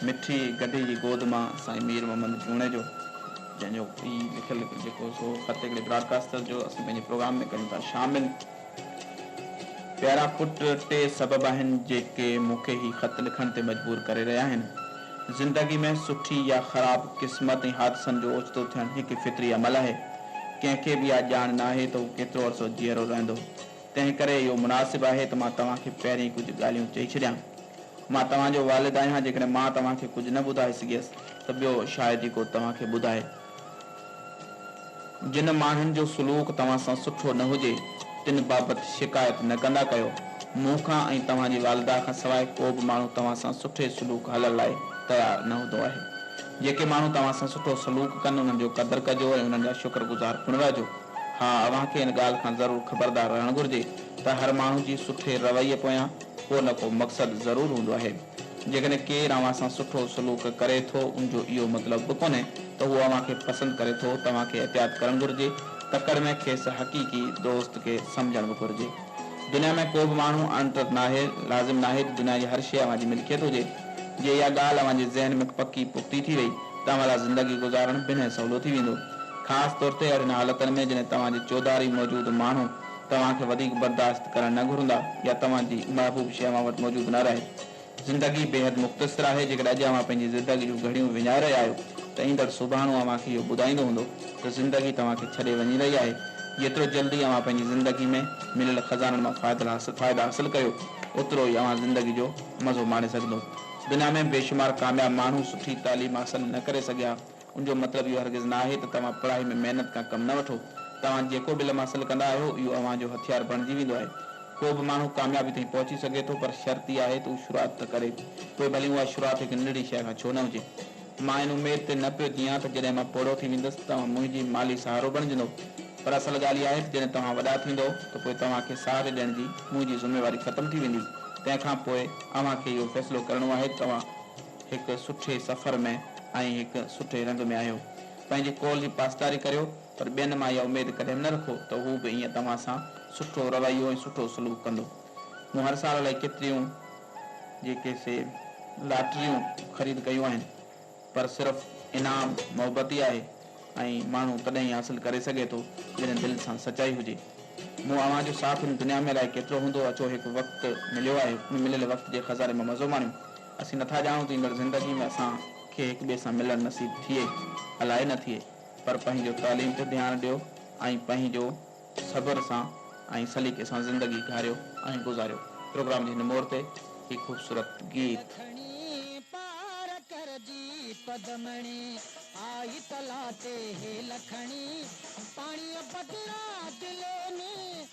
مٺي گڍي جي گود مان سائين مير محمد جوڻيجو جنهن جو هي لکيل جيڪو سو خط هڪڙي براڊڪاسٽر جو اسين پنهنجي پروگرام ۾ ڪريون ٿا شامل. پيارا پٽ ٽي سبب آهن جيڪي مون کي هي خط لکڻ تي مجبور ڪري رهيا آهن. زندگي ۾ سٺي يا خراب قسمت ۽ حادثن جو اوچتو ٿيڻ هڪ فطري عمل آهي. ڪنهن کي به اها ڄاڻ ناهي ته هو ڪيترو عرصو جيئرو رهندو. تنهن ڪري اهو مناسب آهي ته مان توهان کي پهرين ڪجهه ڳالهيون چئي ڇڏيان. مان توهان جو والد آهيان، جيڪڏهن مان توهان کي ڪجهه نه ٻڌائي سگهيس ته ٻيو شايد ئي ڪو توهان کي ٻڌائي. جن ماڻهن جو سلوڪ توهان سان سٺو نه هجي، تن بابت شڪايت نه ڪندا ڪيو. مون کان ۽ توهان جي والده کان سواء ڪو به ماڻهو توهان سان سٺي سلوڪ هلڻ لاء تيار نه هوندو آهي. جيڪي ماڻهو توهان سان سٺو سلوڪ ڪن، انهن جو قدر ڪجو ۽ انهن جا شڪر گذار پڻ رهجو. ها، اوهان کي ان ڳالهه کان ضرور خبردار رهڻ گهرجي ته هر ماڻهو جي سٺي رويي پويان ڪو نه ڪو مقصد ضرور هوندو آهي. جيڪڏهن ڪير اوهان سان سٺو سلوڪ ڪري ٿو ان جو اهو مطلب به ڪونهي ته هو اوهان کي پسند ڪري ٿو. توهان کي احتياط ڪرڻ گهرجي. تڪڙ ۾ کيس حقيقي دوست کي سمجهڻ به گهرجي. دنيا ۾ ڪو به ماڻهو اڻٽر ناهي. لازم ناهي ته دنيا جي هر شيء اوهان جي ملڪيت هجي. جي اها ڳالهه اوهان جي ذهن ۾ پڪي پختي ٿي وئي ته اوهان لاء زندگي گذارڻ بنهه سولو ٿي ويندو. خاص طور تي اهڙين حالتن ۾ جڏهن توهان جي چوڌاري موجود ماڻهو توهان کي وڌيڪ برداشت ڪرڻ نه گهرندا يا توهان جي محبوب شيء اوهان وٽ موجود نه رهي. زندگي بيحد مختصر آهي، جيڪڏهن اڄ اوهان پنهنجي زندگي جون گهڙيون وڃائي رهيا آهيو ته ايندڙ سڀاڻو اوهان کي اهو ٻڌائيندو هوندو ته زندگي توهان کي ڇڏي وڃي رهي آهي. جيترو جلدي اوهان پنهنجي زندگي ۾ مليل خزانن مان فائدا حاصل ڪريو اوترو ئي اوهان زندگي جو مزو ماڻي سگهندو. دنيا ۾ بيشمار ڪامياب ماڻهو سٺي تعليم حاصل نه ڪري سگهيا. ان جو مطلب اهو هرگز نه آهي ته توهان پڙهائي ۾ محنت کان ڪم نه وٺو. توهان جيڪو به علم حاصل ڪندا آهيو، اهو اوهان جو هٿيار بڻجي ويندو آهي. ڪو به ماڻهو ڪاميابي تائين پهچي سگهي ٿو، پر شرط اها آهي ته هو شروعات ته ڪري، پوء ڀلي اها شروعات هڪ ننڍڙي شيء کان ڇو نه هجي. مان ان اميد تي نه پيو جيئان ته جڏهن مان پوڙهو ٿي ويندس ته توهان منهنجي مالي سهارو بڻجندو. پر اصل ڳالهه اها آهي ته جڏهن توهان وڏا ٿيندؤ ته پوء توهان کي سهاري ڏيڻ جي منهنجي ذميواري ختم ٿي ويندي. تنهن کان پوء اوهان کي اهو فيصلو ڪرڻو آهي ته توهان. هڪ سٺي سفر ۾ ۽ هڪ سٺي رنگ ۾ آهيو. پنهنجي قول جي پاسداري ڪريو، پر ٻين مان اها اميد ڪڏهن به نه رکو ته هو به ائين توهان سان سٺو رويو ۽ سٺو سلوڪ ڪندو. مون هر سال الائي ڪيتريون جيڪي سي لاٽريون خريد ڪيون آهن، پر صرف انعام محبت ئي آهي ۽ ماڻهو تڏهن ئي حاصل ڪري سگهي ٿو جڏهن دل سان سچائي هجي. مون اوهان جو ساٿ هن دنيا ۾ الائي ڪيترو هوندو، اچو هڪ وقت مليو آهي، ان مليل وقت جي خزاني مان مزو ماڻيون. اسين نٿا ڄاڻون ته ايندڙ زندگي ۾ اسان کي هڪ ٻئي سان ملڻ نصيب ٿئي الائي نه ٿئي پر پنهنجو تعليم تي ڌيان ڏيو ۽ پنهنجو صبر سان ۽ سليقي سان زندگي گهاريو ۽ گذاريو. پروگرام جي هن موڙ تي هي خوبصورت گيت. لکڻي پار ڪر جي پدمڻي آئي تلا تي هي لکڻي پاڻيء بدران دلي.